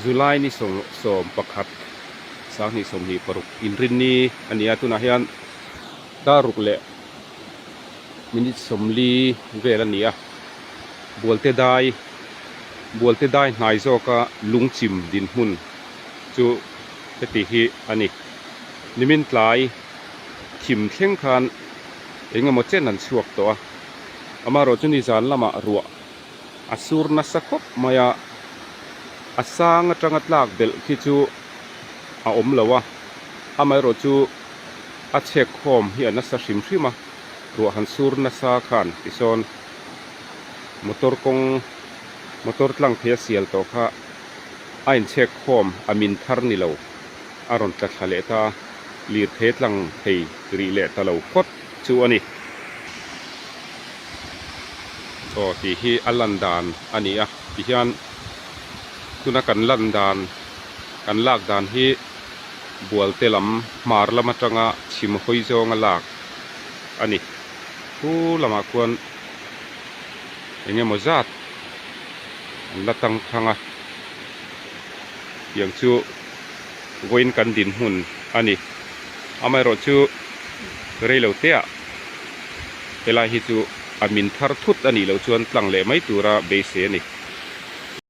July ni 11 2026 inrinni a ni a, tunah hian dar ruk leh minute 40 vel a ni a, Bualte dai Bualte dai hnai zawka lungchim dinhmun chu heti hi a ni. Nimin tlai thim thleng khan eng emaw chen an chhuak tawh a, amaherawhchu nizan lamah ruah a sur nasa khawp mai a, a sang atanga tlak belh khi chu a awm lo a, amaherawhchu a chhek khawm hi a nasa hrim hrim a, ruah han sur nasa khan tisawn motor kawng motor tlang thei a sial tawh kha a inchhek khawm a min thar ni lo a rawn tla thla leh ta a, lirthei tlang thei rih leh ta lo phawt chu a ni. Aw tih hi a lan dan a ni a, tihian tuna kan lan dan kan lak dan hi bualte lam hmar lam atanga chhim hawi zawnga lak a ni. Thu lamah khuan eng emaw zat an la tang thang a, tiang chu vawiin kan dinhmun a ni. Amaherawhchu reilo teah helai hi chu a min thar thut a nih loh chuan tlang leh mai tura beisei a ni.